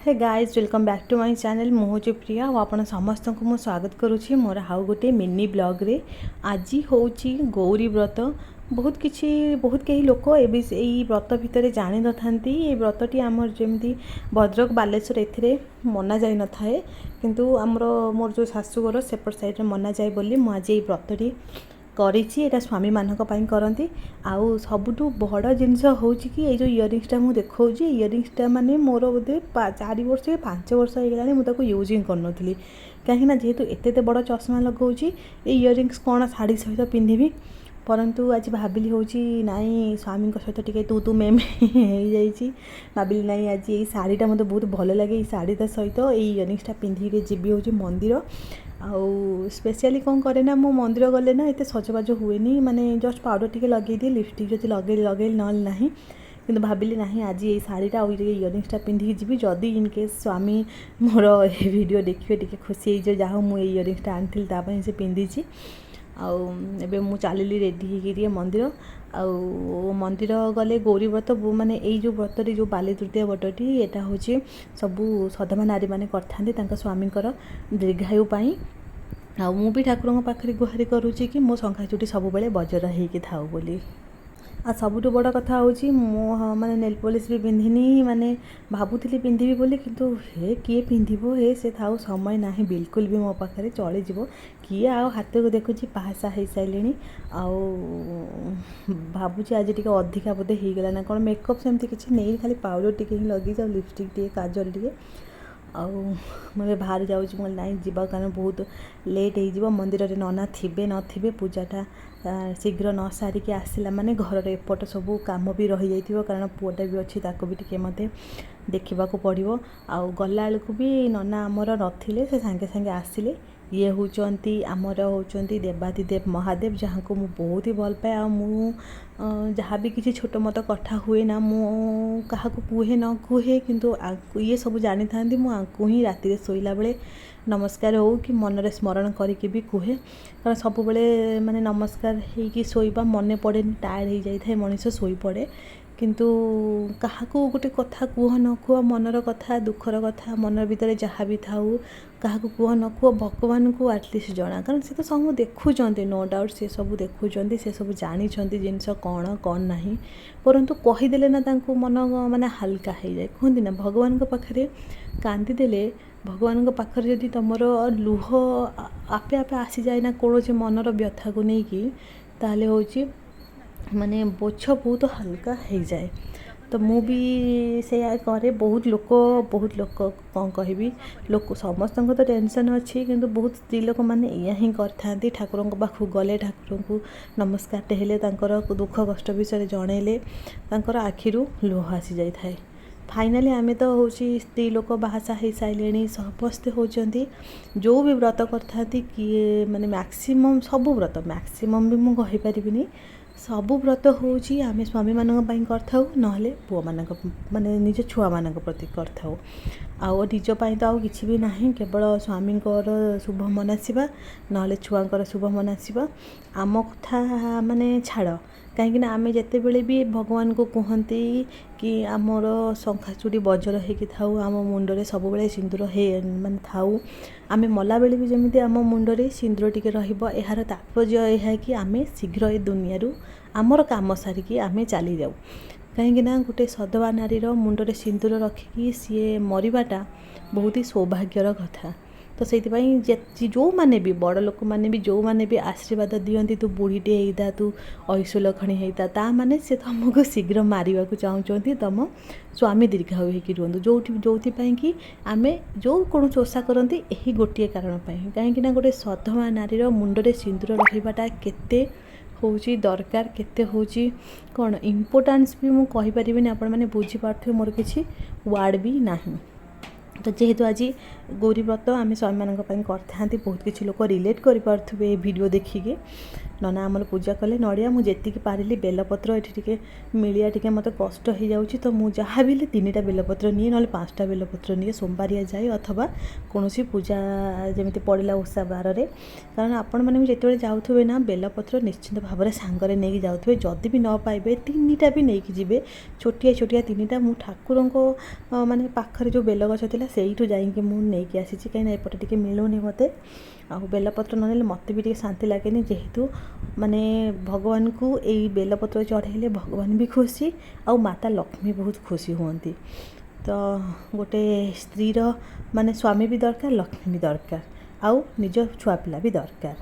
Hey guys, welcome back to my channel. ମୁଁ ହେଉଛି ପ୍ରିୟା ଆଉ ଆପଣ ସମସ୍ତଙ୍କୁ ମୁଁ ସ୍ୱାଗତ କରୁଛି ମୋର ଆଉ ଗୋଟିଏ ମିନି ବ୍ଲଗ୍ରେ। ଆଜି ହେଉଛି ଗୌରୀ ବ୍ରତ। ବହୁତ କିଛି, ବହୁତ କେହି ଲୋକ ଏବେ ଏଇ ବ୍ରତ ଭିତରେ ଜାଣିନଥାନ୍ତି। ଏଇ ବ୍ରତଟି ଆମର ଯେମିତି ଭଦ୍ରକ, ବାଲେଶ୍ୱର ଏଥିରେ ମନା ଯାଇନଥାଏ, କିନ୍ତୁ ଆମର ମୋର ଯେଉଁ ଶାଶୁଘର ସେପଟ ସାଇଡ଼୍ରେ ମନାଯାଏ ବୋଲି ମୁଁ ଆଜି ଏଇ ବ୍ରତଟି କରିଛି। ଏଇଟା ସ୍ୱାମୀମାନଙ୍କ ପାଇଁ କରନ୍ତି। ଆଉ ସବୁଠୁ ବଡ଼ ଜିନିଷ ହେଉଛି କି ଏଇ ଯେଉଁ ଇୟରିଙ୍ଗସଟା ମୁଁ ଦେଖାଉଛି, ଇୟରିଙ୍ଗସଟା ମାନେ ମୋର ବୋଧେ 4 ବର୍ଷ କି 5 ବର୍ଷ ହେଇଗଲାଣି, ମୁଁ ତାକୁ ୟୁଜ୍ ହିଁ କରୁନଥିଲି। କାହିଁକିନା ଯେହେତୁ ଏତେ ଏତେ ବଡ଼ ଚଷମା ଲଗାଉଛି, ଏଇ ଇୟରିଙ୍ଗସ କ'ଣ ଶାଢ଼ୀ ସହିତ ପିନ୍ଧିବି? ପରନ୍ତୁ ଆଜି ଭାବିଲି ହେଉଛି ନାଇଁ, ସ୍ୱାମୀଙ୍କ ସହିତ ଟିକେ ତୁ ତୁ ମେ ମେ ହେଇଯାଇଛି। ଭାବିଲି ନାଇଁ, ଆଜି ଏଇ ଶାଢ଼ୀଟା ମୋତେ ବହୁତ ଭଲ ଲାଗେ, ଏଇ ଶାଢ଼ୀଟା ସହିତ ଏଇ ଇୟରିଙ୍ଗସଟା ପିନ୍ଧିକି ଯିବି ହେଉଛି ମନ୍ଦିର। ଆଉ ସ୍ପେଶିଆଲି କ'ଣ କରେ ନା, ମୁଁ ମନ୍ଦିର ଗଲେ ନା ଏତେ ସଜବାଜ ହୁଏନି, ମାନେ ଜଷ୍ଟ ପାଉଡ଼ର ଟିକେ ଲଗେଇଦିଏ, ଲିପଷ୍ଟିକ୍ ଯଦି ଲଗେଇଲି ଲଗେଇଲି, ନହେଲେ ନାହିଁ। କିନ୍ତୁ ଭାବିଲି ନାହିଁ, ଆଜି ଏଇ ଶାଢ଼ୀଟା ଆଉ ଏଇ ଇୟରିଙ୍ଗସଟା ପିନ୍ଧିକି ଯିବି। ଯଦି ଇନ୍ କେସ୍ ସ୍ୱାମୀ ମୋର ଏ ଭିଡ଼ିଓ ଦେଖିବେ, ଟିକେ ଖୁସି ହେଇଯିବେ, ଯାହା ହଉ ମୁଁ ଏଇ ଇୟରିଙ୍ଗସଟା ଆଣିଥିଲି, ତା ପାଇଁ ସେ ପିନ୍ଧିଛି। ଆଉ ଏବେ ମୁଁ ଚାଲିଲି ରେଡ଼ି ହେଇକି ଟିକେ ମନ୍ଦିର। ଆଉ ମନ୍ଦିର ଗଲେ ଗୌରୀ ବ୍ରତ ମାନେ ଏଇ ଯେଉଁ ବ୍ରତଟି, ଯେଉଁ ବାଲି ତୃତୀୟା ବ୍ରତଟି, ଏଇଟା ହେଉଛି ସବୁ ସଧବା ନାରୀମାନେ କରିଥାନ୍ତି ତାଙ୍କ ସ୍ୱାମୀଙ୍କର ଦୀର୍ଘାୟୁ ପାଇଁ। ଆଉ ମୁଁ ବି ଠାକୁରଙ୍କ ପାଖରେ ଗୁହାରି କରୁଛି କି ମୋ ଶଙ୍ଖା ଚୁଡ଼ି ସବୁବେଳେ ବଜର ହେଇକି ଥାଉ ବୋଲି। ଆଉ ସବୁଠୁ ବଡ଼ କଥା ହେଉଛି ମୁଁ ମାନେ ନେଲ୍ ପଲିସ୍ ବି ପିନ୍ଧିନି। ମାନେ ଭାବୁଥିଲି ପିନ୍ଧିବି ବୋଲି, କିନ୍ତୁ ହେ କିଏ ପିନ୍ଧିବ, ହେ ସେ ଥାଉ, ସମୟ ନାହିଁ ବିଲକୁଲ ବି ମୋ ପାଖରେ, ଚଳିଯିବ, କିଏ ଆଉ ହାତକୁ ଦେଖୁଛି। ବାହାସାହା ହେଇସାରିଲିଣି ଆଉ ଭାବୁଛି ଆଜି ଟିକେ ଅଧିକା ବୋଧେ ହେଇଗଲା ନା କ'ଣ। ମେକଅପ୍ ସେମିତି କିଛି ନେଇନି, ଖାଲି ପାଉଡ଼ର ଟିକେ ହିଁ ଲଗେଇଛି ଆଉ ଲିପଷ୍ଟିକ୍ ଟିକେ, କାଜଲ ଟିକେ। ଆଉ ମୁଁ ଏବେ ବାହାରି ଯାଉଛି। ମୁଁ କହିଲି ନାଇଁ ଯିବା, କାରଣ ବହୁତ ଲେଟ୍ ହେଇଯିବ। ମନ୍ଦିରରେ ନନା ଥିବେ ନଥିବେ, ପୂଜାଟା ଶୀଘ୍ର ନ ସାରିକି ଆସିଲା ମାନେ ଘରର ଏପଟ ସବୁ କାମ ବି ରହିଯାଇଥିବ, କାରଣ ପୁଅଟା ବି ଅଛି, ତାକୁ ବି ଟିକେ ମୋତେ ଦେଖିବାକୁ ପଡ଼ିବ। ଆଉ ଗଲାବେଳକୁ ବି ନନା ଆମର ନଥିଲେ, ସେ ସାଙ୍ଗେ ସାଙ୍ଗେ ଆସିଲେ। ଇଏ ହେଉଛନ୍ତି ଆମର ହେଉଛନ୍ତି ଦେବାଧିଦେବ ମହାଦେବ, ଯାହାଙ୍କୁ ମୁଁ ବହୁତ ହି ଭଲ ପାଏ। ଆଉ ମୁଁ ଯାହା ବି କିଛି ଛୋଟ ମୋଟ କଥା ହୁଏ ନା, ମୁଁ କାହାକୁ କୁହେ ନ କୁହେ, କିନ୍ତୁ ଇଏ ସବୁ ଜାଣିଥାନ୍ତି। ମୁଁ ଆଙ୍କୁ ହିଁ ରାତିରେ ଶୋଇଲା ବେଳେ ନମସ୍କାର ହେଉ କି ମନରେ ସ୍ମରଣ କରିକି ବି କୁହେ, କାରଣ ସବୁବେଳେ ମାନେ ନମସ୍କାର ହେଇକି ଶୋଇବା ମନେ ପଡ଼େନି, ଟାୟାର୍ଡ଼ ହେଇଯାଇଥାଏ ମଣିଷ, ଶୋଇପଡ଼େ। କିନ୍ତୁ କାହାକୁ ଗୋଟେ କଥା କୁହ ନ କୁହ, ମନର କଥା, ଦୁଃଖର କଥା, ମନ ଭିତରେ ଯାହା ବି ଥାଉ, କାହାକୁ କୁହ ନ କୁହ, ଭଗବାନଙ୍କୁ ଆଟଲିଷ୍ଟ ଜଣା, କାରଣ ସେ ତ ସବୁ ଦେଖୁଛନ୍ତି। ନୋ ଡାଉଟ୍, ସେ ସବୁ ଦେଖୁଛନ୍ତି, ସେ ସବୁ ଜାଣିଛନ୍ତି ଜିନିଷ କ'ଣ କ'ଣ ନାହିଁ। ପରନ୍ତୁ କହିଦେଲେ ନା ତାଙ୍କୁ ମନ ମାନେ ହାଲକା ହେଇଯାଏ। କୁହନ୍ତି ନା, ଭଗବାନଙ୍କ ପାଖରେ କାନ୍ଦିଦେଲେ, ଭଗବାନଙ୍କ ପାଖରେ ଯଦି ତୁମର ଲୁହ ଆପେ ଆପେ ଆସିଯାଏ ନା କୌଣସି ମନର ବ୍ୟଥାକୁ ନେଇକି, ତାହେଲେ ହେଉଛି ମାନେ ବୋଝ ବହୁତ ହାଲକା ହେଇଯାଏ। ତ ମୁଁ ବି ସେଇଆ କରେ। ବହୁତ ଲୋକ, ବହୁତ ଲୋକ କ'ଣ କହିବି, ଲୋକ ସମସ୍ତଙ୍କ ତ ଟେନସନ୍ ଅଛି, କିନ୍ତୁ ବହୁତ ସ୍ତ୍ରୀ ଲୋକମାନେ ଏଇଆ ହିଁ କରିଥାନ୍ତି। ଠାକୁରଙ୍କ ପାଖକୁ ଗଲେ, ଠାକୁରଙ୍କୁ ନମସ୍କାରଟେ ହେଲେ, ତାଙ୍କର ଦୁଃଖ କଷ୍ଟ ବିଷୟରେ ଜଣେଇଲେ ତାଙ୍କର ଆଖିରୁ ଲୁହ ଆସିଯାଇଥାଏ। ଫାଇନାଲି ଆମେ ତ ହେଉଛି ସ୍ତ୍ରୀ ଲୋକ, ବାହାସାହା ହେଇସାରିଲେଣି। ସମସ୍ତେ ହେଉଛନ୍ତି ଯେଉଁ ବି ବ୍ରତ କରିଥାନ୍ତି, କିଏ ମାନେ ମ୍ୟାକ୍ସିମମ୍ ସବୁ ବ୍ରତ, ମ୍ୟାକ୍ସିମମ୍ ବି ମୁଁ କହିପାରିବିନି, ସବୁ ବ୍ରତ ହେଉଛି ଆମେ ସ୍ୱାମୀମାନଙ୍କ ପାଇଁ କରିଥାଉ, ନହେଲେ ପୁଅମାନଙ୍କ ମାନେ ନିଜ ଛୁଆମାନଙ୍କ ପ୍ରତି କରିଥାଉ। ଆଉ ନିଜ ପାଇଁ ତ ଆଉ କିଛି ବି ନାହିଁ, କେବଳ ସ୍ୱାମୀଙ୍କର ଶୁଭ ମନାସିବା ନହେଲେ ଛୁଆଙ୍କର ଶୁଭ ମନାସିବା। ଆମ କଥା ମାନେ ଛାଡ଼, କାହିଁକିନା ଆମେ ଯେତେବେଳେ ବି ଭଗବାନଙ୍କୁ କୁହନ୍ତି କି ଆମର ଶଙ୍ଖା ଚୁଡ଼ି ବଜର ହେଇକି ଥାଉ, ଆମ ମୁଣ୍ଡରେ ସବୁବେଳେ ସିନ୍ଦୁର ହେଇ ମାନେ ଥାଉ, ଆମେ ମଲାବେଳେ ବି ଯେମିତି ଆମ ମୁଣ୍ଡରେ ସିନ୍ଦୁର ଟିକେ ରହିବ, ଏହାର ତାତ୍ପର୍ଯ୍ୟ ଏହା କି ଆମେ ଶୀଘ୍ର ଏ ଦୁନିଆରୁ ଆମର କାମ ସାରିକି ଆମେ ଚାଲିଯାଉ। କାହିଁକିନା ଗୋଟେ ସଧବା ନାରୀର ମୁଣ୍ଡରେ ସିନ୍ଦୁର ରଖିକି ସିଏ ମରିବାଟା ବହୁତ ହି ସୌଭାଗ୍ୟର କଥା। ତ ସେଇଥିପାଇଁ ଯେଉଁମାନେ ବି ବଡ଼ ଲୋକମାନେ ବି, ଯେଉଁମାନେ ବି ଆଶୀର୍ବାଦ ଦିଅନ୍ତି, ତୁ ବୁଢ଼ୀଟେ ହେଇଥା, ତୁ ଅଇସୁଲକ୍ଷଣୀ ହେଇଥା, ତା ମାନେ ସେ ତୁମକୁ ଶୀଘ୍ର ମାରିବାକୁ ଚାହୁଁଛନ୍ତି, ତୁମ ସ୍ୱାମୀ ଦୀର୍ଘାୟୁ ହେଇକି ରୁହନ୍ତୁ। ଯେଉଁଥିପାଇଁ କି ଆମେ ଯେଉଁ କୌଣସି ଓଷା କରନ୍ତି ଏହି ଗୋଟିଏ କାରଣ ପାଇଁ, କାହିଁକିନା ଗୋଟେ ସଧବା ନାରୀର ମୁଣ୍ଡରେ ସିନ୍ଦୁର ରହିବାଟା କେତେ ହେଉଛି ଦରକାର, କେତେ ହେଉଛି କ'ଣ ଇମ୍ପୋର୍ଟାନ୍ସ ବି ମୁଁ କହିପାରିବିନି। ଆପଣମାନେ ବୁଝିପାରୁଥିବେ, ମୋର କିଛି ୱାର୍ଡ଼ ବି ନାହିଁ। ତ ଯେହେତୁ ଆଜି ଗୌରୀ ବ୍ରତ ଆମେ ସ୍ୱାମୀମାନଙ୍କ ପାଇଁ କରିଥାନ୍ତି, ବହୁତ କିଛି ଲୋକ ରିଲେଟ୍ କରିପାରୁଥିବେ ଏ ଭିଡ଼ିଓ ଦେଖିକି। ନନା ଆମର ପୂଜା କଲେ। ନଡ଼ିଆ ମୁଁ ଯେତିକି ପାରିଲି, ବେଲପତ୍ର ଏଠି ଟିକେ ମିଳିବା ଟିକେ ମୋତେ କଷ୍ଟ ହେଇଯାଉଛି, ତ ମୁଁ ଯାହା ବି ହେଲେ 3ଟା ବେଲପତ୍ର ନିଏ, ନହେଲେ 5ଟା ବେଲପତ୍ର ନିଏ, ସୋମବାରିଆ ଯାଏ ଅଥବା କୌଣସି ପୂଜା ଯେମିତି ପଡ଼ିଲା ଓଷା ବାରରେ। କାରଣ ଆପଣମାନେ ବି ଯେତେବେଳେ ଯାଉଥିବେ ନା, ବେଲପତ୍ର ନିଶ୍ଚିନ୍ତ ଭାବରେ ସାଙ୍ଗରେ ନେଇକି ଯାଉଥିବେ। ଯଦି ବି ନ ପାଇବେ, 3ଟା ବି ନେଇକି ଯିବେ, ଛୋଟିଆ ଛୋଟିଆ 3ଟା। ମୁଁ ଠାକୁରଙ୍କ ମାନେ ପାଖରେ ଯେଉଁ ବେଲଗଛ ଥିଲା, ସେଇଠୁ ଯାଇକି ମୁଁ ନେଇକି ଆସିଛି, କାହିଁକିନା ଏପଟେ ଟିକେ ମିଳୁନି ମୋତେ। ଆଉ ବେଲପତ୍ର ନ ନେଲେ ମୋତେ ବି ଟିକେ ଶାନ୍ତି ଲାଗେନି, ଯେହେତୁ ମାନେ ଭଗବାନଙ୍କୁ ଏଇ ବେଲପତ୍ର ଚଢ଼େଇଲେ ଭଗବାନ ବି ଖୁସି ଆଉ ମାତା ଲକ୍ଷ୍ମୀ ବହୁତ ଖୁସି ହୁଅନ୍ତି। ତ ଗୋଟେ ସ୍ତ୍ରୀର ମାନେ ସ୍ୱାମୀ ବି ଦରକାର, ଲକ୍ଷ୍ମୀ ବି ଦରକାର, ଆଉ ନିଜ ଛୁଆ ପିଲା ବି ଦରକାର।